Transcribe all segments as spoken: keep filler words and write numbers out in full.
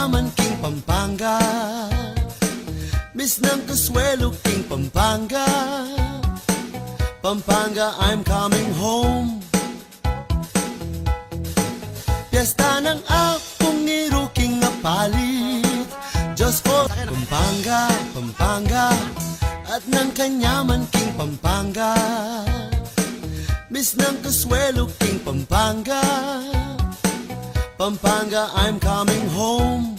man king Pampanga. Misnang kasuelu king Pampanga. Pampanga, I'm coming home. Piyesta nang Apung Iru king apalit. Diyos ko, Pampanga, Pampanga, at nang kanyaman king Pampanga. Misnang kasuelu king Pampanga. Pampanga, I'm coming home.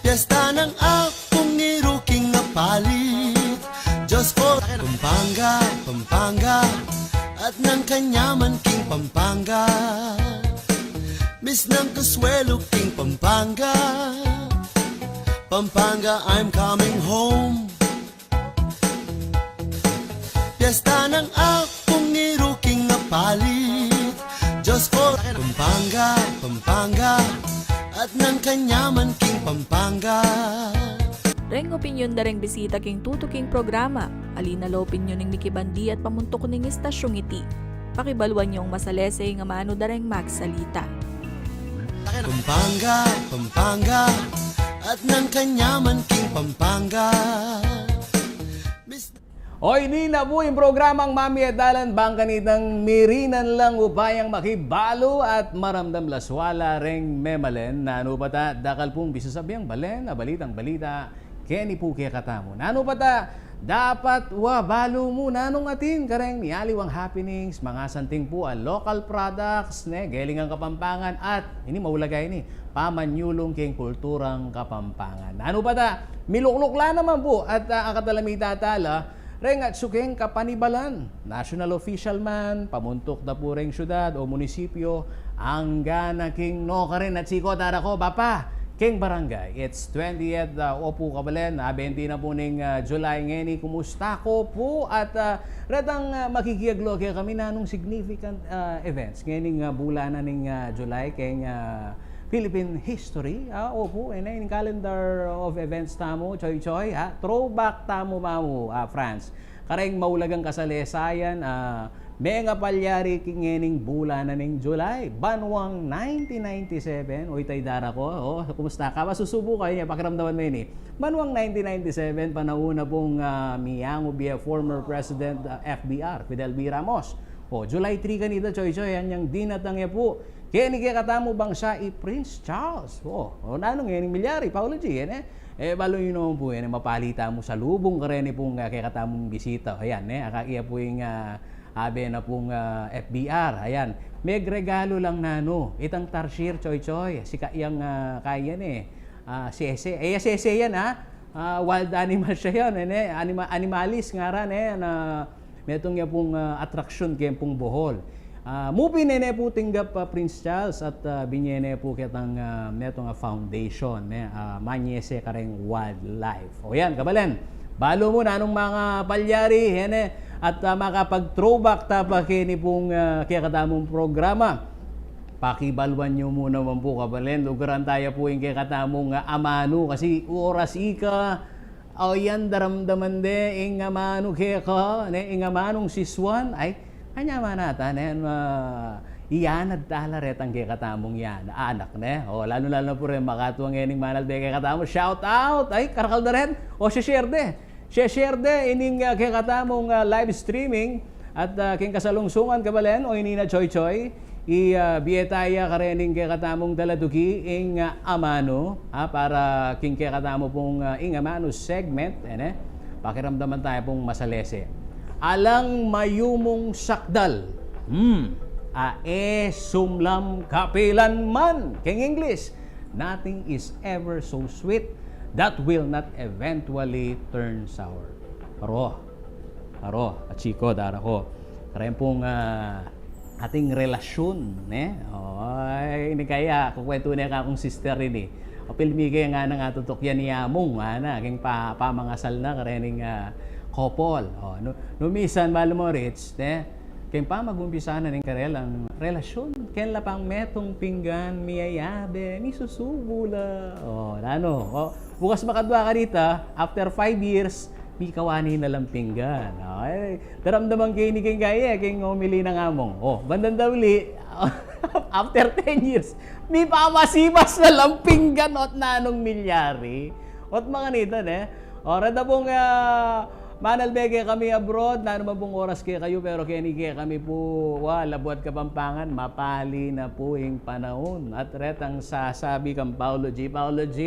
Piyesta nang Apung Iru king apalit. Diyos ko, Pampanga, Pampanga, at nang kanyaman king Pampanga. Misnang kasuelu king Pampanga. Pampanga, I'm coming home. Piyesta nang Apung Iru king apalit. Diyos ko, Pampanga, Pampanga, at nang kanyaman king Pampanga. Reng opinyon da reng bisita king tutuking programa. Ali na la opinyon ning mikibandi at pamuntuk ning istasyung iti. Pakibaluan yung masalese ing amanu da reng magsalita. Pampanga, Pampanga, at nang kanyaman king Pampanga. Mis- Oy, ini na pu ing programang Mamie at Dalan, bang kanitang mirinan lang upayang makibalu at maramdam la suala reng memalen. Nanu pa ta, dakal pung bisasabiang balen a balitang balita keni pu kekatamu. Nanu pa ta, dapat wa balu mu nanung atin kareng mialiwang happenings, mangasanting pu a local products, ne, gelingang Kapampangan at, ini maulaga ini, pamanyulung king kulturang Kapampangan. Nanu pa ta, milukluk la naman pu at, ah, akatalamita tala, reng atsu king kapanibalan, national official man, pamuntuk da pu reng syudad o munisipyo, angga na king nukarin at sikot, ara ko, bapa, king barangay. It's twentieth, ah, opu kabalen, ah, benti na pu ning, ah, July ngeni. Kumusta ko pu? At, ah, retang, ah, makikiaglo kekami, nanung significant, ah, events ngening, ah, bulanan ning, ah, July keng, ah, Philippine history, ah, opu, ene, in calendar of events tamu, Choy Choy, ha? Throwback tamu mamu, ah, Franz. Kareng maulagang kasalesayan, ah, mengapalyari ki-, ngening bulanan ning July, banwang nineteen ninety-seven, o itay dara ko, o, kumusta ka? Masusubu ka, ine, pakiramdaman me ini. Banwang nineteen ninety-seven, panaun na pung, ah, miyangu bie former President, ah, F B R, Fidel B. Ramos. O, July three kanita, Choy Choy, anyang dinatang ya pu keni kekatamu bangsa i Prince Charles. O, o, nanung ngening milyari, Paolo G, ene? E, balu yu naman pu, ene, mapali tamu salubung kareni pung, ah, kekatamung bisita. Ayan, e, akakit ya pu ing, ah, abe na pung, ah, F B R. Ayan, megregalu lang nanu itang tarsier, Choy Choy. Sika yang, ah, kaya ne, ah, sese. E, sese yan, ha? Ah, wild animal siya yan, ene? Anima-, animalis ngaran, e, na metung ya pung, ah, atraksyon keng pung Bohol. Ah, mu pin, ene, pu tinggap, ah, Prince Charles at, ah, binye ne pu ketang, ah, metung a foundation, ne, ah, manyese kareng wildlife. O yan, kabalen, balu mu nanung mangapalyari, ene, at, ah, makapag-throwback ta pa keni pung, ah, kekatamung programa. Pakibaluan yu mu naman pu, kabalen, lugaran ta ya pu ing kekatamung, ah, amanu, kasi oras ika, o yan, daramdaman de ing amanu keka, ne, ing amanung sisuan, ay, anya man ata, ne, ma-, iyanad tala retang kekatamung yan, anak, ne. O, lalu-lalu na pu reng makatuang ngening manalbe kekatamu, shout out, ay, karakal da ren, o, share de. Share de ining, ah, kekatamung, ah, live streaming at, ah, king kasalungsungan, kabalen, o ini na, Choy Choy, i, ah, bie ta ya karening kekatamung daladuki ing, ah, amanu, ah, para king kekatamu pung, ah, ing amanu segment, ene, pakiramdaman ta ya pung masalese. Alang mayumung sakdal, hmm, a e sumlam kapilan man, king English, nothing is ever so sweet that will not eventually turn sour. Aro, aro, a chiko, dara ko. Kareng pung, ah, ating relasyon, ne? O, ay, ini kaya, kukwento ne ka kung sister ini. O, pilmi ke ngana, atutuk ya ni amung, ngana, king pa-, pamangasal na, karening, ah, couple. O, nu-, nu misan, balu mu, Rich, ne? Keng pamagumpisa na ning karelang relasyon, keng lapang metung pinggan, miyayabe, misusubu la. O, nanu? O, bukas makadwa kanita, after five years, mikawani na lang pinggan. Ay, daramdaman ke ini keng kaya, keng umili nang amung. O, bandang dauli, After ten years, mipamasimas na lang pinggan, ot nanung milyari. Ot makanita ne. O, reta pung, ah, manalbe kekami abroad, nanu man pung oras kekayu, pero keni kekami pu, wa, labuad Kapampangan, mapali na pu ing panaun. At retang sasabi kang Paolo G, Paolo G,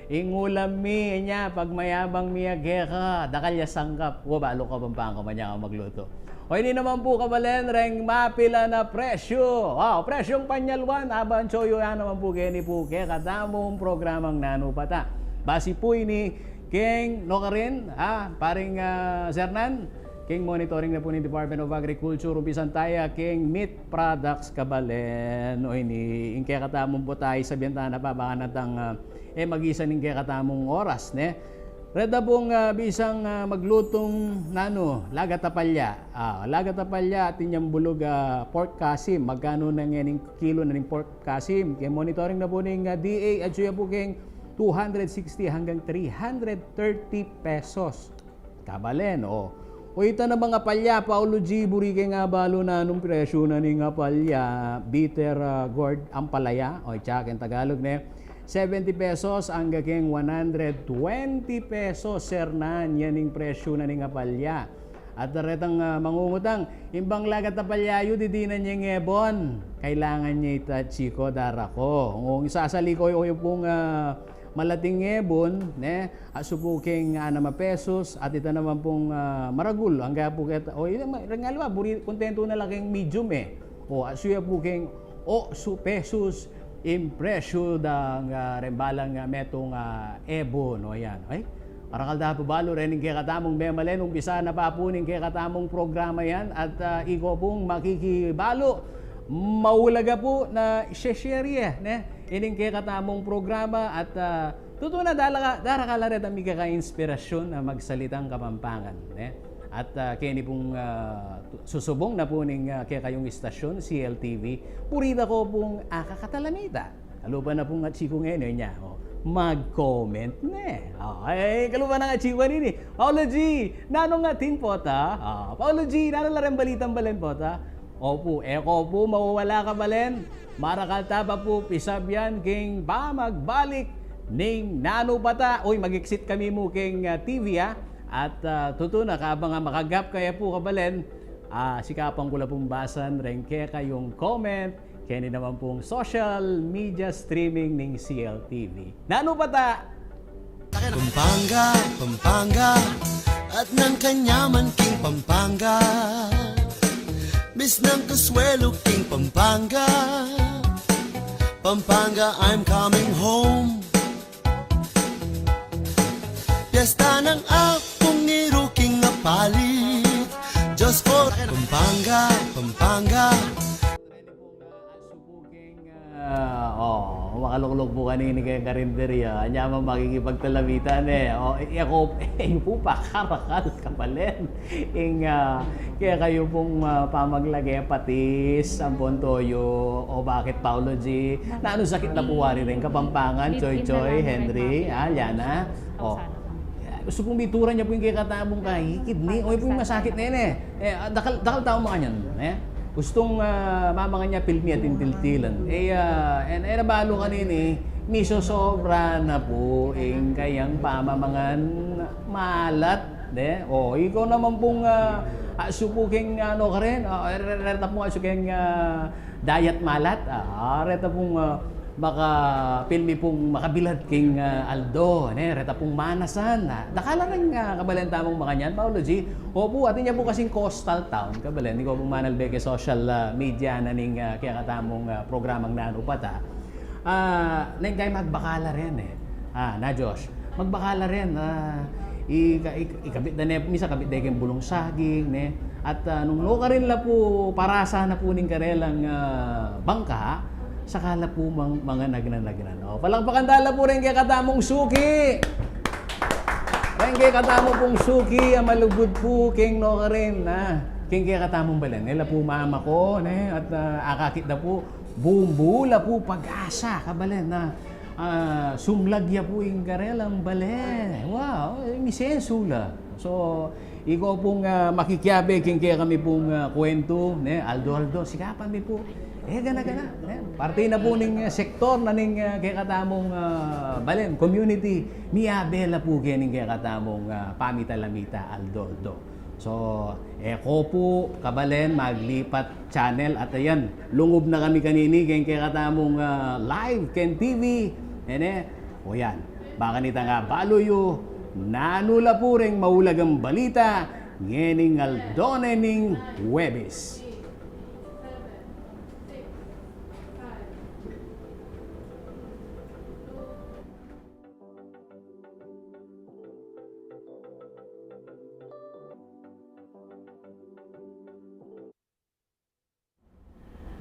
ing ulam mi, inya, pagmayabang mi ya keka, dakal ya sangkap. Wa, balu Kapampangan, manyakang maglutu. O, ini naman pu, kabalen, reng mapilan a presyu. Wow, presyung panyalwan, abancho yu ya naman pu keni pu kekatamung programang Nanu Pata. Basi pu ini keng nukarin, ah, paring, ah, Sernan, keng monitoring na pu ning Department of Agriculture, umpisan taya keng meat products, kabalen. O, ini ing kekatamung butay, sabian ta na pa, baka na tang, ah, e magisan ing kekatamung oras, ne? Reta pung, ah, bisang, ah, maglutung nanu, lagat a palya. Ah, lagat a palya, atin yang bulug, ah, pork kasim. Magkanu na ngening kilo na ning pork kasim? Keng monitoring na pu ning, ah, D A, atsu ya pu keng two hundred sixty hanggang three hundred thirty pesos. Kabalen, o. O, ita namang apalya, Paolo G, buri ke nga balu nanung presyu na ning apalya, bitter, ah, gourd, ampalaya, o, itsa keng Tagalog, ne? Seventy pesos angga keng one hundred twenty pesos, Sernan, yan ing presyu na ning apalya. At retang, ah, mangungutang, ing bang lagat a palya yu, didinan yeng ebon? Kailangan ya ita, chiku, dara ku. Nung isasali ko yu pung, ah, malating ebon, ne? Atsu pu keng anam a pesos, at ita naman pung, ah, maragul, angga pu keta, o, ita, ma-, reng aliwa, buri, kontentu na la keng medium, e. O, atsu ya pu keng otsu pesos ing presyu dang, ah, rembalang, ah, metung, ah, ebon, o, yan. Ay, karakal da pu balu, rening kekatamung memalen, umpisa na pa pu ning kekatamung programa yan, at, ah, iko pung makikibalu, maulaga pu na sheshare ye, ne? Ining kekatamung programa at, ah, tutu na dala-, darakal la reta mikakainspirasyun a magsalitang Kapampangan, ne? At, ah, keni pung, ah, susubung na pu ning, ah, kekayung istasyun, C L T V, buri da ko pung, ah, kakatalamita. Kalupa na pung atsi ku ngeni, o, inya, o, mag-comment ne. O, ay, kalupa na nang atsi ku ngeni. Paolo G, nanu ngan atin pota? O, Paolo G, nanu la reng balitang balen pota? Opu, e ko pu mawawala, kabalen. Marakal ta pa pu pisabian king pamagbalik ning Nanu Pata. Uy, mag-exit kami mu king, ah, T V, ah. At, ah, tutu na, kabang, ah, makagap kaya pu, kabalen, ah, sikapan ku la pung basan reng kekayung comment keni naman pung social media streaming ning C L T V. Nanu Pata? Pampanga, Pampanga, at nang kanyaman king Pampanga. Miss nang kasuelo king Pampanga. Pampanga, I'm coming home. Piyesta nang Apung Iru king apalit. Just for Pampanga, Pampanga. Ah, o, makalukluk pu kanini keng karinderya. Anya man makikipagtalamita ne. O, e, e ko, e yu pu pakarakal, kabalen. Ing, ah, kekayu pung, ah, pamaglage patis ampong toyo, o bakit, Paolo G? Nanu sakit na pu wari reng Kapampangan, Choy Choy, Henry, ah, Liana? O. Gustu kung bituran ya pu ing kekatamung kidney. O, e pu ing masakit nene. E, ah, dakal, dakal tau makanyan, e. Gustung, ah, mamangan ya pilmi at intiltilan. E, ah, e, e na balu kanini, misosobra na pu ing kayang pamamangan malat, ne? O, ikaw naman pung, ah, atsu pu keng, ah, nukarin, ah, re-, re-, reta pung atsu keng, ah, diet malat, ah, reta pung, ah, makapilmi pung makabilad king, ah, aldo, ne? Reta pung manasan, ah. Dakal la reng, ah, kabalen tamung makanyan, Paolo G? Opu, atin ya pu kasing coastal town, kabalen, ikaw pung manalbe keng social, ah, media na ning, ah, kekatamung, ah, programang Nanu Pata. Ah, neng kaybat magbakal la rin, e. Ah, na, Josh. Magbakal la rin, ah, ika-, ik-, ikabit da ne, misa kabit da keng bulung saging, ne? At, ah, nung nukarin la pu, parasa na pu ning karelang, ah, bangka, saka la pu mang-, manganagnan-nagnan. O, palakpakan ta la pu reng kekatamung suki. Reng kekatamu pung suki, a malugud pu keng nukarin, a. Keng kekatamung balen. E la pu mama ku, ne? At, ah, akakit da pu, bumbu la pu pag-asa, kabalen, a. Ah, sumlag ya pu ing karelang bale. Wow, e, misensu la. So, ikaw pung, ah, makikiabe keng kekami pung, ah, kuwentu, ne, aldo-aldo, sikapan mi pu. E, gana-gana, e. Parti na pu ning, e, sektor na ning, e, kekatamung, a, balen, community, miyabe la pu kening kekatamung, a, pamita-lamita aldo-aldo. So, e ko pu, kabalen, maglipat channel at ayan, lungub na kami kanini keng kekatamung, a, live keng T V. Nene, o yan, baka nita nga balu yu, nanu la pu reng maulagang balita ngening aldo ne ning Huwebes.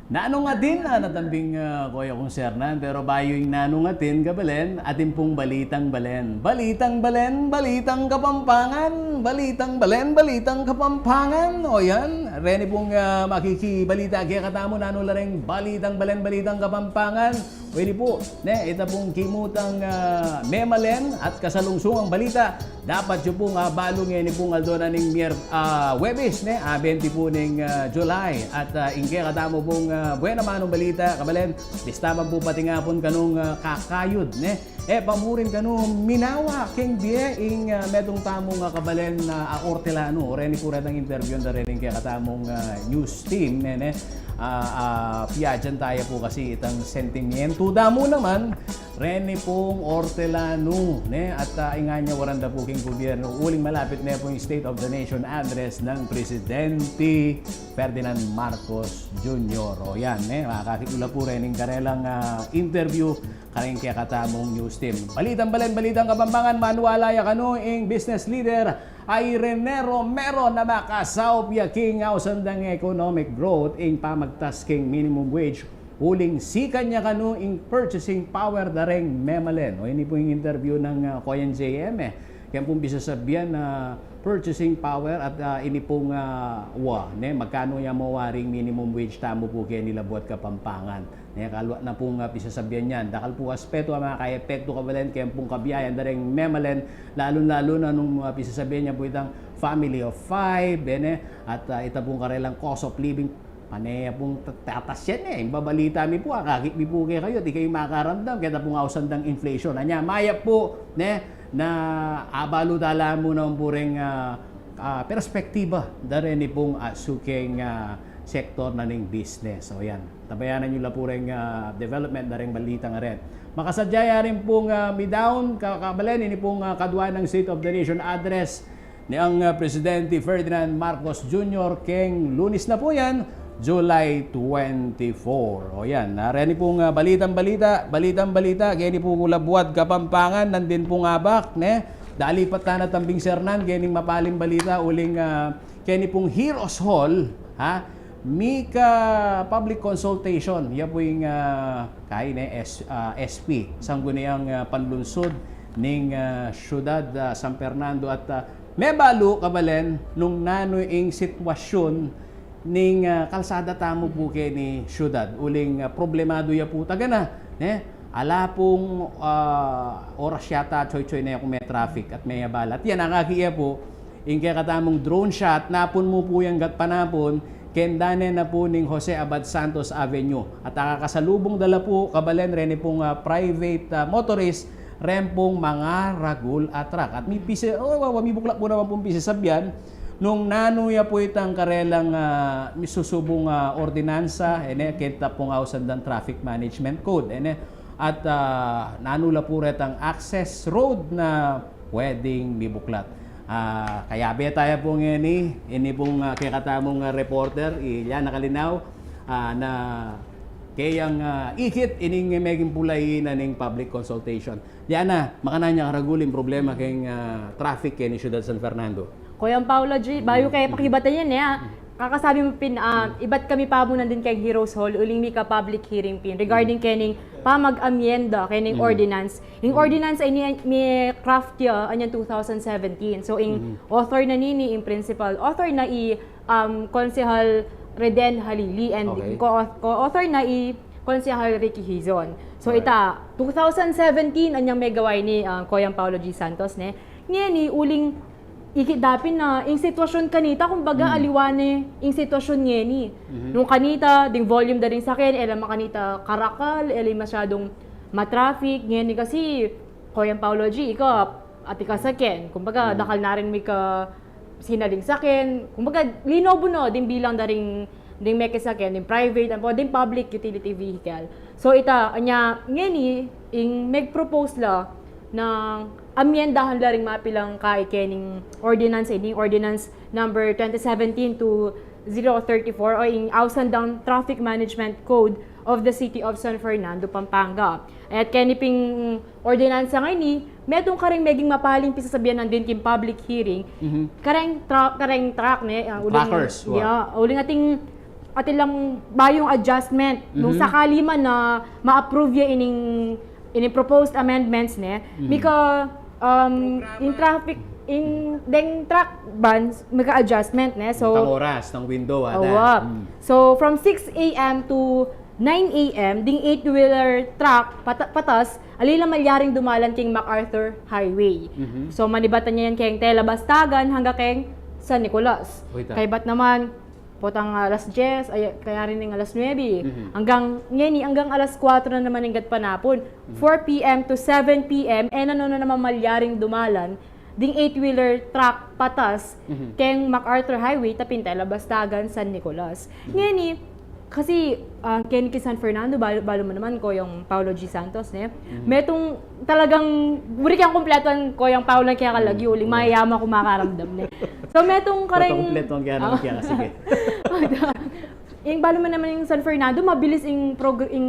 Nanung atin, a, natambing, a, koya kung sernan, pero bayu ing nanung atin, kabalen, atin pung balitang balen. Balitang balen, balitang Kapampangan, balitang balen, balitang Kapampangan. O yan, reni pung, a, makikibalita kekatamu, nanu la reng balitang balen, balitang Kapampangan. Pwede pu, ne, ita pung kimutang, a, memalen at kasalungsungang balita. Dapat yu pung abalu ngeni pung aldo na ning Mier-, a, Huwebes, ne, a, benti pu ning, a, July. At, a, ing kekatamu pung, a, buena manung balita, kabalen, bista man pu patingapun kanung, a, kakayud, ne. E pa mu rin kanu minawa keng bie ing, a, metung tamung, a, kabalen, a, ortelanu. Reni pu retang interview da reni ing kekatamung, a, news team, ne, ne. A, a, piadyan taya pu kasi itang sentimientu da mu naman, reni pung ortelanu, ne, at, a, inganya waran da pu king gobyernu, uling malapit ne pu ing State of the Nation Address ng Presidente Ferdinand Marcos Junior. O yan, ne, makakakit yu la pu reni ing karelang, a, interview kareng kekatamung news team. Balitang balen, balitang Kapampangan, maniwala ya kanu ing business leader a i Rene Romero na makasaup ya king ausan dang economic growth ing pamagtas king minimum wage, uling sikan ya kanu ing purchasing power da reng memalen. O, ini pu ing interview nang, a, koyang J M, e. Keng pung pisasabian na purchasing power at, a, ini pung, a, wa, ne, magkanu ya mu waring minimum wage tamu pu keni labuad Kapampangan. Ne, kaluat na pung, a, pisasabian yan. Dakal pu aspetu a makaepektu, kabalen, keng pung kabiayan da reng memalen, lalung-lalu na nung, a, pisasabian ya pu itang family of five, bene, at, a, ita pung karelang cost of living, pane ya pung ta-, tatas yan, e. Ing babalita mi pu, akakit mi pu kekayu, di kayu makaramdam, keta pung ausan dang inflation. Anya, mayap pu, ne, na abalu tala mu naman pu reng, a, a, perspektiba da reni pung, a, sukeng, a, sektor na ning business. O yan. Tabayanan yu la pu reng, a, development da reng balitang ren. Makasadya ya rin pung, a, midaun, ka-, kabalen, ini pung, a, kadua nang State of the Nation Address nang, a, Presidente Ferdinand Marcos Junior keng Lunes na pu yan, July twenty-four. O yan, a, reni pung, a, balitang balita, balitang balita, keni pu labuad Kapampangan, nandin pung abak, ne? Dalipat tana tambing sernan, kening mapaling balita, uling, a, keni pung Heroes Hall, ha? Mika public consultation, ya pu ing, a, kayi ne, S-, a, S P, Sangguniang, a, Panlunsud ning, a, Syudad, a, San Fernando at, a, mebalu, kabalen, nung nanu ing sitwasyun ning, a, kalsada tamu pu keni syudad. Uling, a, problemadu ya pu taga na, ne? Ala pung, a, oras yata, choy-choy na ya kung me-traffic at me-abala. At yan, akakit ya pu, ing kekatamung drone shot, napun mu pu yang gatpanapun, keng dane na pu ning Jose Abad Santos Avenue. At akakasalubung da la pu, kabalen, reni pung, a, private, a, motorist, ren pung mangaragul a truck. At mi pisi-, o, o, o, mibuklat pu naman pung pisasabian, nung nanu ya pu itang karelang, a, misusubung, a, ordinansa, e ne, keta pung ausan dang traffic management code, e ne. At, a, nanu la pu retang access road na pwedeng mibuklat. A, kayabe taya pu ngeni, ini pung, a, kekatamung, a, reporter, i Liana Kalinaw, a, na keyang, a, ikit ining meging pulai na ning public consultation. Liana, makanyan ya karagul ing problema keng, a, traffic keni Syudad San Fernando? Koyang Paolo G, bayu ke pakibatan yan, e, a. Kakasabi mu pin, a, ibat kami pamunan din keng Heroes Hall, uling mika public hearing pin regarding kening pamag-amyenda kening ordinance. Ing ordinance a ini mi-craft ya, anyan two thousand seventeen. So, ing author na nini, ing principal author na i, um, Konsehal Reden Halili and ing co-, co-author na i Konsehal Ricky Hizon. So, ita, two thousand seventeen, anyang megawa ini, ah, Koyang Paolo G Santos, ne? Ngeni, uling Iki dapin na, ing sitwasyon kanita, kumbaga, aliwa ne ing sitwasyon ngeni. Nung kanita, ding volume da ring saken, e la makanita karakal, e la masyadung matraffic, ngeni kasi, Koyang Paolo G, ika, atin kang saken, kumbaga, dakal na rin mika sinaling saken, kumbaga, linobu no, ding bilang da ring ding meke saken, ding private, ampo, ding public utility vehicle. So, ita, anya, ngeni, ing megpropose la na amyendahan la ring mapilang kaikening ordinance, ini, Ordinance Number twenty seventeen two zero thirty-four, o ing Ausandang Traffic Management Code of the City of San Fernando, Pampanga. At keni ping ordinansa ngeni, metung kareng meging mapaling pisasabian nandin king public hearing, kareng tra-, kareng truck, ne, ah, uling, trackers, wa. Yeah, uling atin, atin lang bayung adjustment, nung sakali man na ma-approve ya ining, ining proposed amendments, ne, mika, um, in traffic, in deng truck bans, mika adjustment, ne, so, tang oras, tang window, ada. Awa. So, from six a m to nine a m, ding eight-wheeler truck pata-, patas, ali la malyaring dumalan king MacArthur Highway. So, manibatan ya yan keng Tela Bastagan hanggang keng San Nicolas. Uy, ta. Kaybat naman, potang alas diyes, ay, kaya rin ning alas nuebe. Hanggang, ngeni, hanggang alas kuwatro na naman ning gatpanapun. Four p m to seven p m, e na no na naman malyaring dumalan ding eight-wheeler truck patas keng MacArthur Highway, tapin Tela Bastagan, San Nicolas. Ngeni, kasi, ah, keni king San Fernando, balu, balu mu naman, Koyang Paolo G Santos, ne? Metung talagang, buri keng kumpletuan, Koyang Paolo, keng kalagyu, uling mayama ku makaramdam, ne? So, metung kareng, kumpletuan kaya naman, kaya, sige. Ing balu mu naman ing San Fernando, mabilis ing prog-, ing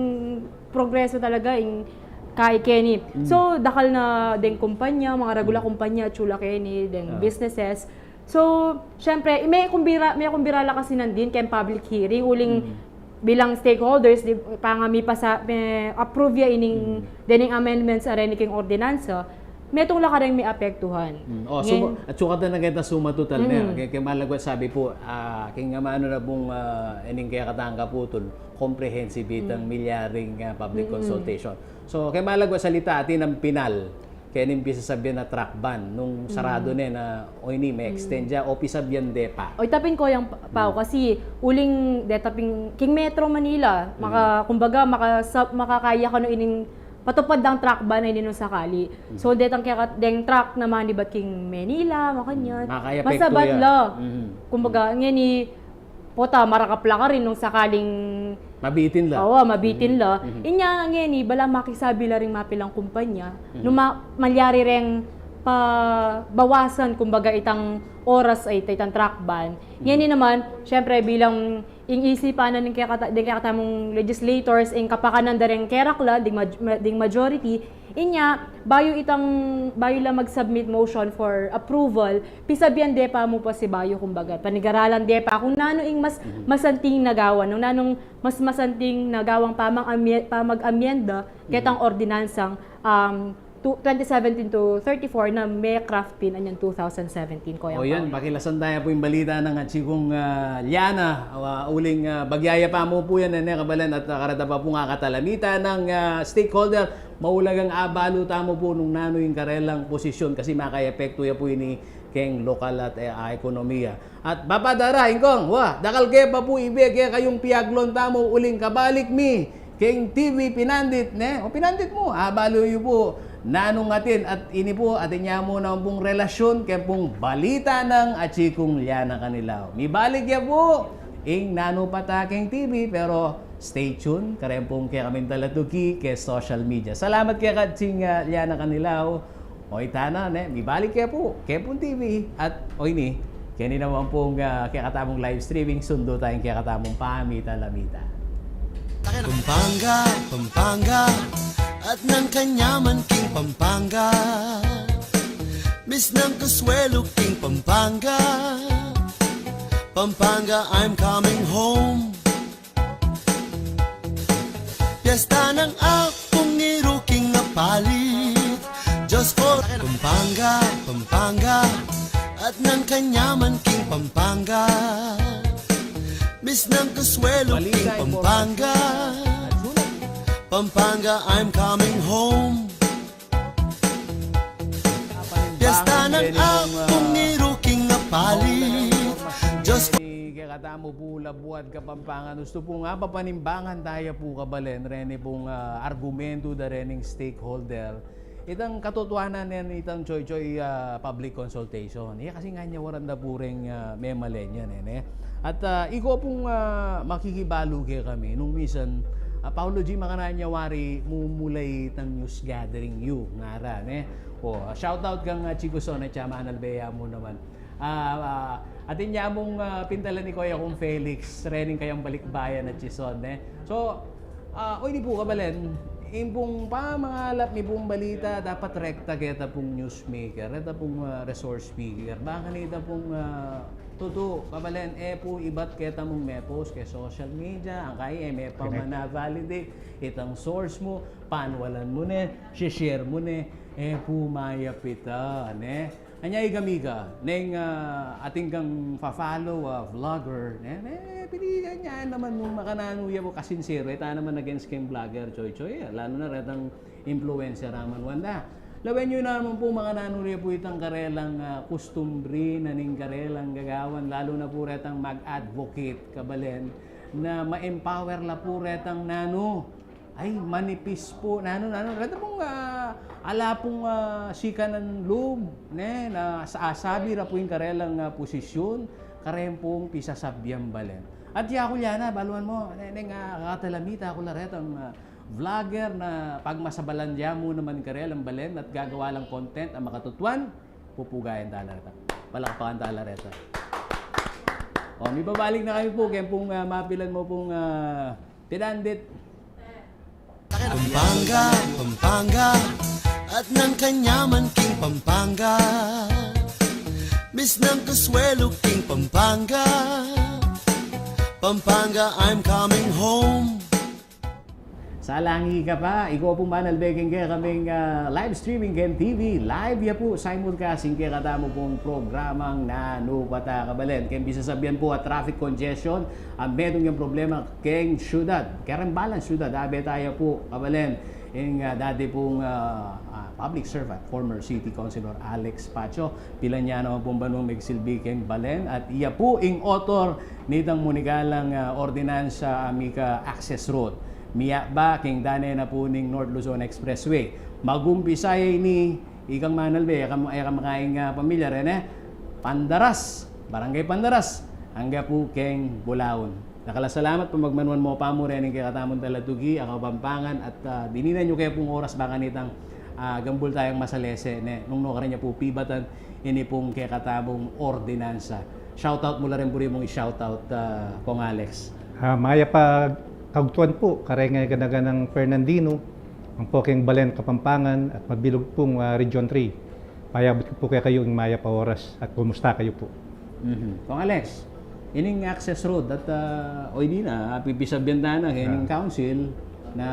progreso talaga ing kaike ni. So, dakal na deng kumpanya, mga regular kumpanya, atiu la keni, deng businesses. So, syempre, me kumbira, me kumbira la kasi nandin keng public hearing, uling bilang stakeholders, di, panga mipasa, me-approve ya ining, dening amendments a reni keng ordinansa, metung la kareng meapektuhan. Mm. O, ngen- suma-, at sukatan na kita suma total na, keng, keng malagwa sabi pu, ah, keng amanu na pung, ah, ining kekatang kaputol, comprehensive itang milyaring, ah, public consultation. So, keng malagwa salita, atin nang pinal, keng pisasabian a truck ban, nung sarado ne na, o ini, me-extend ya, o pisabian de pa. O, itapin ko yang pa-, pau, kasi uling, de tapin, keng Metro Manila, maka-, kumbaga, maka-, sa-, makakaya kanu ining patupad dang truck ban a ini nung sakali. So, detang kaya deng truck naman, di ba, keng Manila, makanyan. Makaya masabat la. Kumbaga, ngeni, pota, marakap la karin nung sakaling mabitin la. Awa, mabitin la. Inya, ngeni, bala makisabi la ring mapilang kumpanya, nung ma-, malyari reng pabawasan, kumbaga, itang oras a ita, itang truck ban. Ngeni naman, syempre, bilang ing isipan na ning kekata-, ding kekatamung legislators, ing kapakanan da reng keraklan, ding maj-, ma-, ding majority, inya, bayu itang, bayu la mag-submit motion for approval, pisabian de pa mu pasibayu, kumbaga, panigaralan de pa kung nanu ing mas, masanting nagawan, nung nanung mas masanting nagawang pamang-amye-, pamag-amyenda, ketang ordinansang, um, tu-, twenty seventeen to thirty-four na me-craft pin anyan two thousand seventeen, Koyang Paolo. O yan, pakilasan taya pu ing balita nang atsi kung, ah, Liana, ah, uling, ah, bagyaya pa mu pu yan, ne, kabalan at, ah, kareta pa pu nga katalamitan nang, ah, stakeholder, maulagang abalu tamu pu nung nanu ing karelang posisyon kasi makaepekto ya pu ini keng lokal at, eh, ah, ekonomiya. At Papa Dara, Ingkong, wa, dakal ke pa pu ibe kekayung piaglon tamu uling kabalik mi keng T V Pinandit, ne? O Pinandit mu, abalu yu pu nanung atin at ini pu, atin ya mu naman pung relasyon keng pung balita nang atsi kung Liana Canilaw. Mibalik ya pu ing nanu pa ta keng T V, pero stay tuned, kareng pung kekaming talatuki keng social media. Salamat keka atsing, ah, Liana Canilaw. O, ita na, ne? Mibalik ke pu keng pung T V. At, o ini, keni naman pung, ah, kekatamung live streaming, sundu taya ing kekatamung pamita-lamita. Pampanga, Pampanga, at nang kanyaman king Pampanga. Miss nang kasuelo king Pampanga. Pampanga, I'm coming home. Piyesta nang Apung Iru king apalit. Just for Pampanga, Pampanga, at nang kanyaman king Pampanga. Miss nang kasuelo king Pampanga. Pampanga, I'm coming home. Piyesta nang Apung Iru Katamu pu, Labuad Kapampangan, ustu pung apapanimbangan taya pu, kabalen, reni pung, ah, argumentu da rening stakeholder. Itang katutuanan nen itang Choy Choy, ah, public consultation. Iya kasi nga nya waran da pu reng, ah, memalen yan, e, ne? At, ah, iko pung, ah, makikibalu kekami, nung misan, ah, Paolo G, makananu ya wari mumulay itang news gathering yu, ngara, ne? O, shout out kang, ah, Chico Son at saka Manalbe ya mu naman. Ah, ah, atin ya mung, ah, pintalan ni Kuya kung Felix, rening kayang balikbayan at Chison, ne? So, ah, o, ini pu, kabalen, ing pung pamangalap mi pung balita, dapat rekta keta pung newsmaker, keta pung, ah, resource speaker. Baka nita pung, ah, tutu, kabalen, e pu ibat keta mung me-post keng social media, angkayi e me pa man na-validate itang source mu, panwalan mu ne, share mu ne, e pu mayap ita, ne? Anya, ikami ka, neng, ah, atin kang fa-follow, ah, vlogger, ne, ne, pili kanya naman nung makananu ya pu kasinsero, e ta naman against keng vlogger, Choy Choy, e, lalu na retang influencer a man wanda. Lawen yu naman pu makananu ya pu itang karelang, ah, kustumbre na ning karelang gagawan, lalu na pu retang mag-advocate, kabalen, na ma-empower la pu retang nanu, ay, manipis pu, nanu, nanu, reta pung, ah, ala pung, ah, sikanan lub, ne, na sa-, asabi ra pu ing karelang, ah, posisyun, kareng pung pisasabyan balen. At ya ku, Liana, baluan mu, ne, ne, nga, kakatalamita ku la retang, ah, vlogger na pagmasabalan ya mu naman karelang balen at gagawa lang content a makatutuan, pupugayan ta la reta. Palakpakan ta la reta. O, mibabalik na kami pu, keng pung, ah, mapilan mu pung, ah, tinandit. Pampanga, Pampanga, at nang kanyaman king Pampanga. Miss ng Consuelo king Pampanga. Pampanga, I'm coming home. Salangi ka pa, iko pung Manalbe, keng kekaming, ah, live streaming keng T V. Live ya pu, simulcast ing kekatamu pung programang Nanu Pa Ta, kabalen. Keng pisasabyan pu a traffic congestion, a metung yang problema keng syudad, kareng balang syudad, abe taya pu, kabalen, ing, ah, dati pung, ah, ah, public servant, former city councilor Alex Pacho, pilan ya naman pung banwang megsilbi keng balen, at iya pu ing author nitang munikalang, ah, ordinansa a mika access road. Miyaba keng dane na pu ning North Luzon Expressway. Mag-umpisa ya ini, ikang Manalbe, e ka, e ka makaing, ah, pamilyar, e, ne? Pandaras, Barangay Pandaras, angga pu keng Bulaon. Dakal a salamat pamagmanwan mu pa mu reni kekatamung talatuki a Kapampangan at, ah, dininan yu ke pung oras, baka nitang, ah, gambul tayang masalese, ne, nung nukarin ya pu pibatan ini pung kekatamung ordinansa. Shout out mu la rin pu ri mung i-shout out, ah, Kong Alex. Ah, mayap a kagtuan pu kareng ganaganang Fernandino, ampo keng balen Kapampangan at mabilug pung, ah, Region three. Payabut ku pu kekayu ing mayap a oras at kumusta kayu pu? Mhm. Kong Alex, ining access road at, ah, o ini na, ah, pipisabyan ta na, ah, ining council na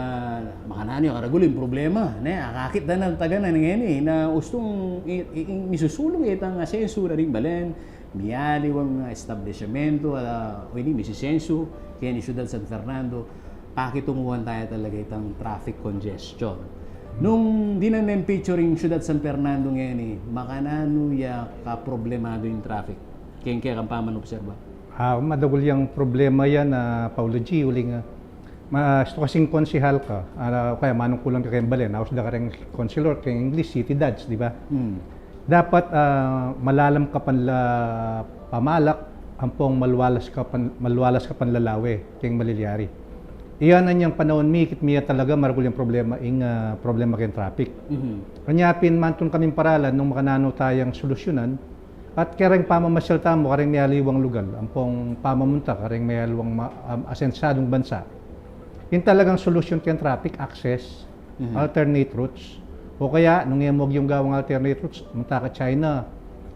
makananu ya karagul ing problema, ne, akakit da na taga na ngeni, na ustung i-, i-, i-, misusulung itang asensu da ring balen, mialiwang establishmento, ah, o ini misisensu keni syudad San Fernando, pakitunguan taya talaga itang traffic congestion. Nung dinan neng picture ing syudad San Fernando ngeni, makananu ya kaproblemadu ing traffic keng kekang pamanobserba? Ah, madagul yang problema yan, ah, Paolo G, uling, ah, ma-, estu kasing konsehal ka, ah, o kaya manungkulan ka keng balen, aus da kareng konselor, keng English, city dads, di ba? Hmm. Dapat, ah, malalam ka panla pamalak, ampong malualas ka pan-, malualas ka panlalawe keng malilyari. Iyan anyang panaun, mikit mi ya talaga maragul yang problema, ing, ah, problema keng traffic. Mhm. Anya pin mantun kaming paralan nung makananu tayang solusyunan, at kareng pamamasyal tamu kareng mialiwang lugal, ampong pamamunta kareng mialiwang ma-, am-, asensadung bansa. Ing talagang solusyun keng traffic, access, Mhm. alternate routes. O kaya, nung e mu agyang gawang alternate routes, munta ka China,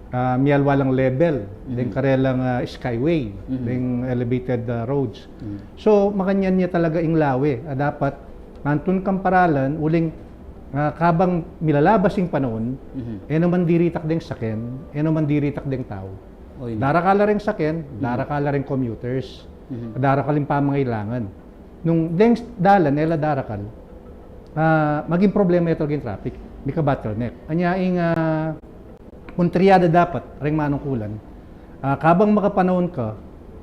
ah, mialwa lang level, Mhm. deng karelang, ah, skyway, Mhm. deng elevated, ah, roads. Mhm. So, makanyan ya talaga ing lawe, a dapat, mantun kang paralan, uling, ah, kabang milalabas ing panaun, Mhm. e naman diritak deng saken, e naman diritak deng tau. Oy, na. Darakal la ring saken, Mhm. darakal la ring commuters, Mhm. darakal ing pamangailangan. Nung deng dalan, e la darakal, ah, maging problema ya talaga ing traffic, mika-bottleneck. Anya ing, ah, puntirya da dapat reng manungkulan, ah, kabang makapanaun ka,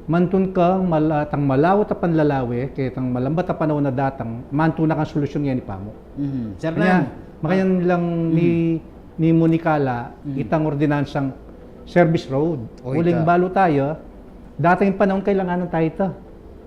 Mantun kang mal-, tang malawat a panlalawe, ketang malambat a panaun a datang, mantun na kang solusyun ngeni pamu. Mhm. Sir Kanya, Nan, makanyan lang ni, ni Monica la, itang ordinansang service road. O, uling ita. Balu taya, datang ing panaun kailangan taya ita.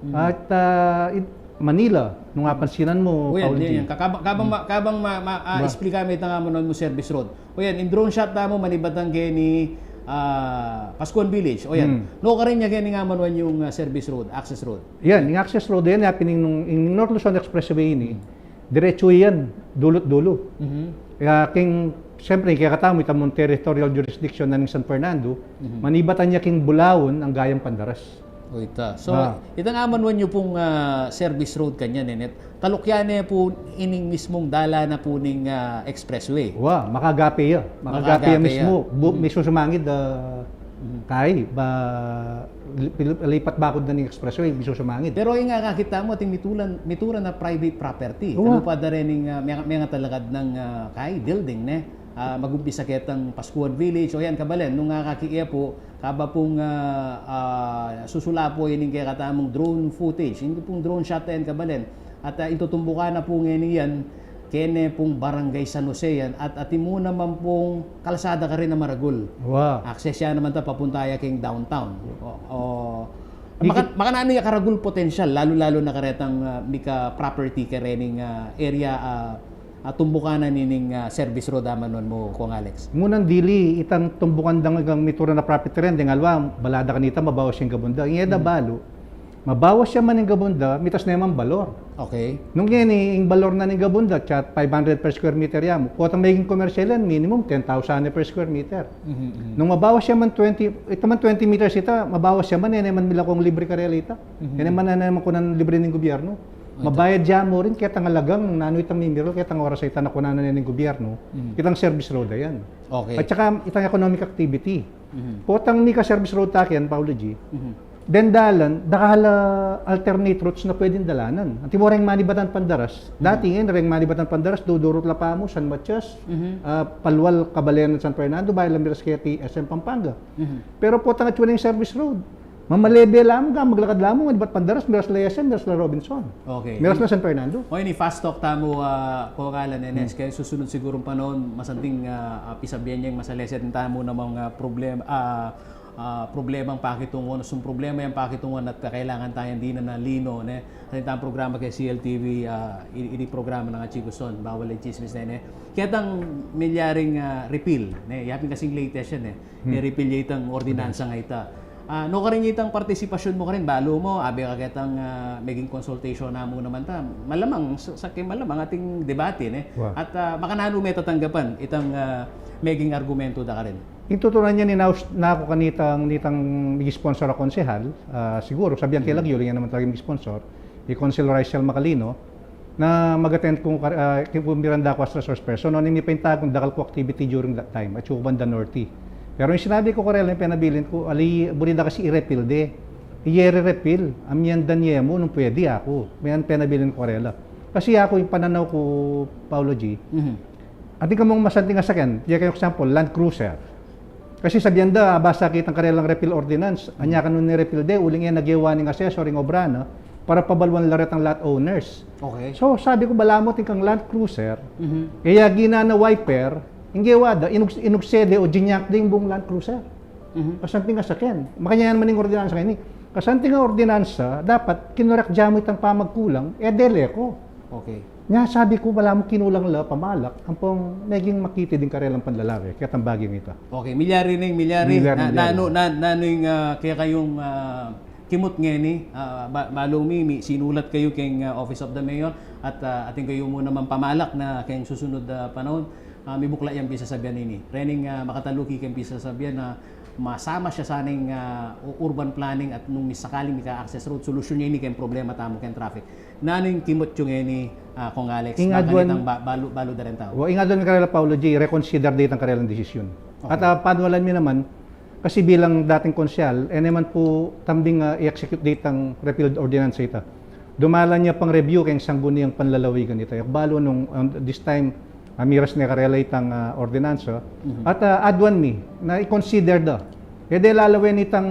Mhm. At, ah, it-, Manila, nung apansinan mu, O yan, Paul yan, G. yan. Ka-, kabang, kabang ma-, kabang ma-, ma-, ah, Ba? explika mi itang amanuan mu service road. O yan, ing drone shot tamu manibatan keni, ah, Pascuan Village. O yan. Hmm. Nukarin ya keni ing amanuan yung, ah, service road, access road. Yan, ing access road yan, yapin ing nung, ing North Luzon Expressway ini, Hmm. diretsu yan, dulu't dulu. Mhm. Kaya king, siyempre, kekatamu, itang territorial jurisdiction na ning San Fernando, Mhm. manibatan ya king Bulaon, anggang Pandaras. O, ita. So, Ah. itang amanuan yu pung, ah, service road kanyan, e, ne, taluk ya ne pu ining mismung dalan na pu ning, ah, expressway. Wa, makagape ya. Makagape ya Makagape ya. mismu. Bu-, Mhm. misusumangid, ah, Mhm. kai, ba, li-, pil-, lipat bakud na ning expressway, misusumangid. Pero ing akakit tamu, ating mituran, mituran na private property. Wa. Kalupa da rin ning, ah, menga-, mengatalakad nang, ah, kai, building, ne? Ah, magumpisa ketang Pascuan Village, o yan, kabalen, nung akakit ya pu, Kaba pung, ah, ah, susula pu ining kekatamung drone footage, ining pung drone shot yan, kabalen. At, ah, itutumbukan na pu ngeni yan, kene pung Barangay San Jose yan, at atin mu naman pung kalsada karin a maragul. Wa. Access ya naman ta papunta ya king downtown. O, o, Di maka-, ki- makananu ya karagul potensyal, lalu-lalu na karetang, ah, mika property karening, ah, area, ah, ah, tumbukan na nining, ah, service road, amanuan mu, Kong Alex? Ngunang dili, itang tumbukan dang agang mituran a property rin, deng aliwa, bala da kanita, mabawas yang gabun da. Ing e da Mm. balu, mabawas ya man ing gabun da, mitas ne man balor. Okay. Nung ngeni, ing balor na ning gabun da, tsat five hundred per square meter ya mu. Potang meging komersyal yan, minimum ten thousand per square meter. Mhm, mhm. Nung mabawas ya man twenty, ita man twenty meters ita, mabawas ya man, e ne man milakung libre karela ita. Mhm. E ne man, e ne man kunan libre ning gobyerno. Ita. Mabayad ya mu rin, ketang alagang, nung nanu itang mimirol, ketang oras a ita na kunan na ning gobyerno, Mhm. itang service road a yan. Okay. At saka, itang economic activity. Mhm. Potang mika service road ta ken, Paolo G. Mhm. Deng dalan, dakal a alternate routes na pwedeng dalanan. Antimo reng manibatan Pandaras. Mhm. Dati ngeni, reng manibatan Pandaras, dudurut la pamu, San Matias, Mhm. ah, Palual, Cabaleran, San Fernando, bayu la miras keti S M Pampanga. Mhm. Pero potang atsu ne ing service road. Mamalebe la mu, ga maglakad la mu, manibat Pandaras, miras la S M, miras la Robinson. Okay. Miras la San Fernando. O, ini fast talk tamu, ah, Kong Alan, e ne, Mhm. keng susunud sigurung panaun, masanting, ah, ah, pisabian yang masaleset tamu namang, ah, problem-, ah, ah, problemang pakitunguan, sung problema yang pakitunguan at kakailangan tayang dinan a lino, ne? Sa itang programa keng C L T V, ah, i-, ini programa nang Atsikuson, bawal a chismis ne, ne? Ketang milyaring, ah, repeal, ne? Yapin kasing latest yan, e. Hmm. I-repeal ya itang ordinansa nga ita. Ah, nukarin ya itang partisipasyun mu karin, balu mu, abe ka ketang, ah, meging consultation na mu naman ta. Malamang, sa, sa keng malamang ating debate, ne? Wa. At, ah, makananu me tatanggapan itang, ah, meging argumento da karin. Ing tutunan ya, ninaus na ku kanitang, nitang mig-sponsor a konsehal, ah, siguru, sabian ke Hmm. lagyu, uling ya naman talaga mig-sponsor, i Konsehal Rysel Macalino, na mag-attend ku, ah, king pumiranda ku as resource person, o, ning mipaintagun dakal ku activity during that time, atsu ku Banda Norte. Pero ing sinabi ku karela, ing penabilin ku, ali, buri da kasi i-repeal de. Iye re-repeal, amyan da ne mu, nung pwede aku. Mayan penabilin ku karela. Kasi aku, ing pananaw ku, Paolo G, Mhm. atin kamung masanting a saken, ya kayong example, Land Cruiser. Kasi sabian da, abasa kitang karelang repeal ordinance, anya kanu ni-repeal de, uling e na gewa ning assessor ing obra na, para pabaluan la retang lot owners. Okay. So, sabi ku, balamu atin kang Land Cruiser, Mhm. e ya gina na wiper, ing gewa da, inug-, inugse de o jinyak de ing buung Land Cruiser. Mhm. Kasanting a saken. Makanyan man ing ordinansa ngeni. Kasanting a ordinansa, dapat kinorek da mu itang pamagkulang, e de leko. Okay. Nya sabi ku, balamu kinulang la pamalak, ampong meging makiti ding karelang panlalawe, ketang baging ita. Okay, milyari ning, milyari. Milyari, Na-, milyari. nanu, na-, nanu ing, ah, kekayung, ah, kimut ngeni, ah, ba-, balu mi, mi-, sinulat kayu keng, ah, Office of the Mayor, at, ah, atin kayu mu namang pamalak na keng susunod, ah, panaun, ah, mibukla yang pisasabian ini. Rening, ah, makataluki keng pisasabian na masama ya sa ning, ah, u-, urban planning at nung misakaling mika-access road, solusyun ya ini keng problema tamu keng traffic. Nanu ing kimut yu ngeni, ah, Kong Alex, Ing aduan, kakanitang ba-, balu, balu da reng tau. Wa, ing aduan karela, Paolo G, reconsider de itang karelang desisyun. Okay. At, ah, panualan mi naman, kasi bilang dating konsehal, e naman pu tambing, ah, i-execute de itang repealed ordinance ita. Dumalan ya pang review keng Sangguniang Panlalawigan ita. Balu nung, um, this time, ah, miras ne karela itang, ah, ordinansa. Mhm. At, ah, aduan mi, na i-consider da. E de lalawen itang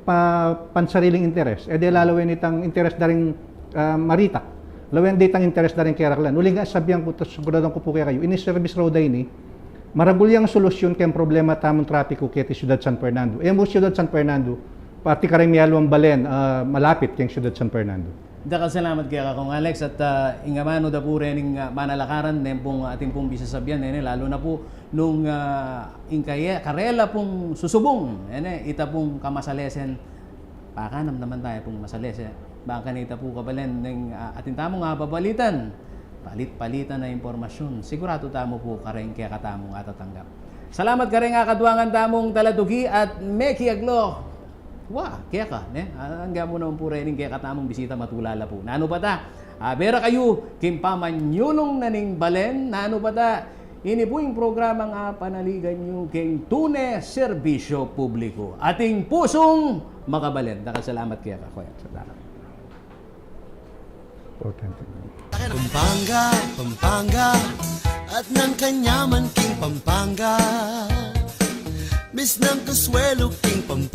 pa, pansariling interes. E de lalawen itang interes da ring, ah, maritak. Lawen de itang interes da ring keraklan. Uling nga, sabian ku, tas siguraduan ku pu kekayu, ini service road a ini, maragul yang solusyun keng problema tamung trapiku keti Siudad San Fernando. E mu Siudad San Fernando, pati kareng mialuang balen, ah, malapit keng Siudad San Fernando. Dakal salamat keka, Kong Alex, at, ah, ing amanu da pu rening, ah, manalakaran, neng pung, ah, atin pung bisasabian, nene, lalu na pu nung, ah, ing kaye-, karela pung susubung, nene, ita pung kamasalesen, pakanam naman tayu pung masalese. Bang kanita pu kabalen neng, ah, atin tamung, ah, babalitan, palit-palitan a impormasyun. Siguradu tamu pu kareng kekatamung atatanggap. Salamat kareng, ah, kaduangan tamung talatuki at mekiaglo. Wa, keka, ne? Ah, angga mu naman pu rening kekatamung bisita, matulala pu. Nanu pa ta? Ah, bera kayu king pamanyulung na ning balen, nanu pa ta? Ini pu ing programang apanaligan yu king Tune Serbisyo Publiku. Ating pusung makabalen. Dakal salamat keka, Kuya. Salamat. Importante. Pampanga, Pampanga, at nang kanyaman king Pampanga. Mis nang kaswelo king Pampanga.